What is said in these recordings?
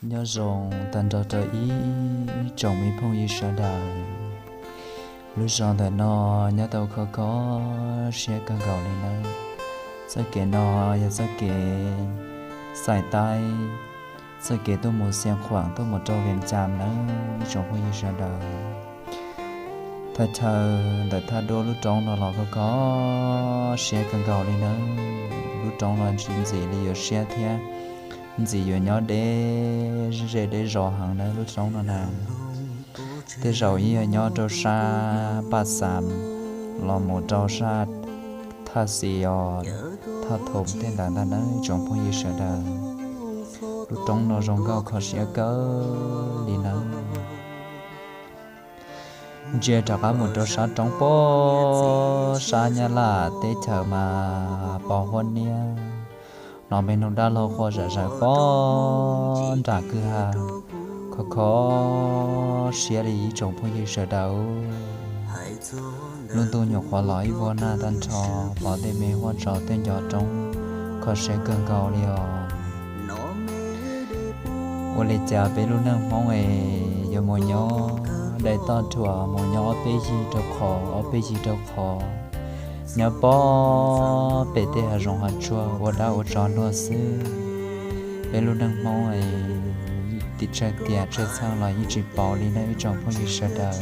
Nyob zoo tag nrho rau ib tsoom me phooj ywg sawv daws. Lub zos ntawm no nyob tau kho kho siab kawg nkaus li nawb. Txoj kev no yog txoj kev xais taib, txoj kev tuaj mus Xiav Khuam tuaj mus rau Vees Cas nawb ib tsoom phooj ywg sawv daws. Thaj chaw ntawm thaj duab lub roob no los kho kho siab kawg nkaus li nawb. Lub roob no tsis ntxim li yuav siab thiab, ntxim yuav nyob deb zej deb zos heev nawb lub roob no na. Tej zaum yeej yog nyob rau sab Paj Xas los mus rau sab Thaj Xis os, Thaj Thoos tej ntawd ntag nawb tsoom phooj ywg sawv daws. Lub roob no zoo nkauj kho siab kawg li nawb. Ntsia rov qab mus rau sab roob pob sab Nyab Laj teb chaws mas pos huab niab, hnov me noog dab laug quaj zom zaws pob nram kwj ha, kho kho siab li ib tsoom phooj ywg sawv daws. Lub ntuj nyuam qhuav los ib vuag nag tag nrho, pom tej me huab tsov tej ncov roob kho siab kawg nkaus li os. Ua li cas peb lub neej Hmoob es yuav mus nyob dai toj rhuam mus nyob ob peb yig rau qhov ob peb yig rau qhov, nyob pob pem tej hav zoov hav tsuag ua dab ua tsov luag xwb. Peb lub neej Hmoob es tim tsawg tiam tsawg txheej los yeej tsis paub li nawb ib tsoom phooj ywg sawv daws.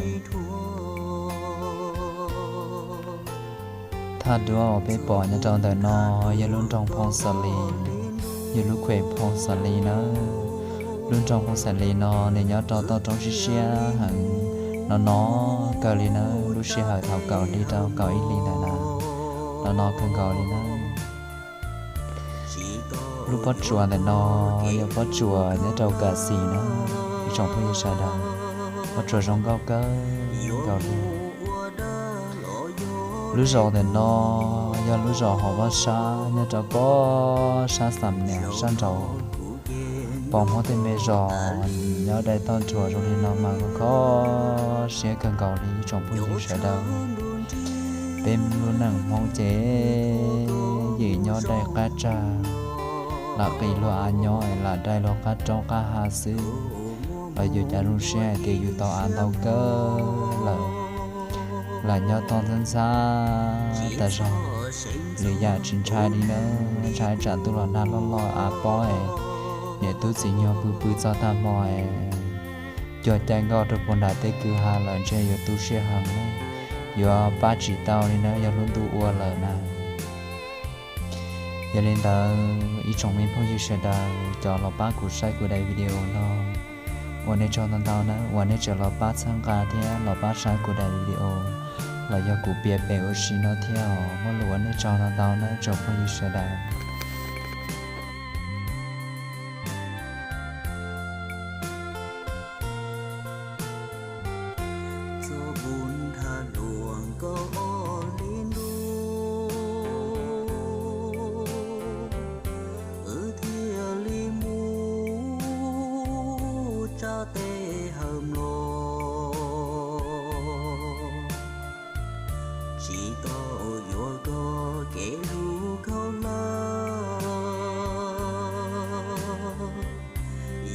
Thaj duab uas peb pom nyob rau ntawm no yog lub nroog Phoo Xam Lis, yog lub khuem Phoo Xam Lis nawb. Lub nroog Phoo Xam Lis no nws nyob rau toj roob siab siab heev no no kawg li nawb, lub sij hawm thaum kaum hli rau kaum ib hli ntawd na, no no kawg nkaus li nawb. Lub pob tsuas ntawm no yog pob tsuas nyob rau Kam Xis na, ib tsoom phooj ywg sawv daws, pob tsuas zoo nkauj kawg nkaus li. Lub zos ntawm no yog lub zos hauv vaj sab nyob rau pob sab Xam Nias sab nraud. Pom Hmoob tej me zos nyob dai toj rhuam zoo li no mas kho siab kawg nkaus li ib tsoom phooj ywg sawv daws. Peb lub neej Hmoob ces yeej nyob dai qab tsag, lam qis luag av nyob, lam dai luag qab roob qab hav xwb, los yus cas zoo siab hais tias yus tau av ntau kawg lawm, lam nyob toj ntxhab ntxhab tas zog, lwm yam tsis ntshai li nawb, ntshai tsam ntuj los nag loj loj av pob es niam tub txiv nyuag pw pw txog tag hmo es cuag caij nkoj rau puag nram tej kwj ha lawm ntshe yuav tu siab heev nawb, yuav pab tsis tau li nawb yog lub ntuj ua lawm na. Yog li ntawd ib tsoom me phooj ywg sawv daws cov los pab kuv saib kuv daim video no, ua nej tsaug ntau ntau nawb uas nej tseem los pab txhawb nqa thiab los pab saib kuv daim video los yog kuv piav pem ua si no thiab os. Muaj lus ua nej tsaug ntau ntau nawb tsoom phooj ywg sawv daws. Txoj hu nrhaj luam kaum ob hlis ntuj, wb thiaj li mus tsa tes hawm mlom. Tsis tau yuav koj kev hlub khaub hlab,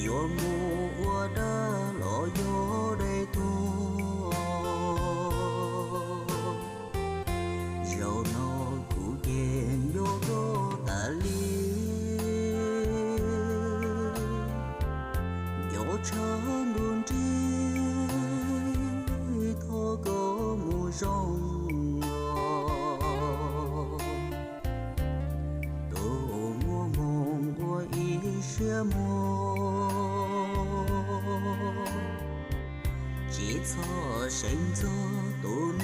yuav mus ua dab los yog dai tuag. Zaum no kuv ces nco koj tas li, nco tshaj ntuj nrig, thov koj mus zoo os. Tus muaj hmoo ua ib siab muag, tsis txhob seev txog tus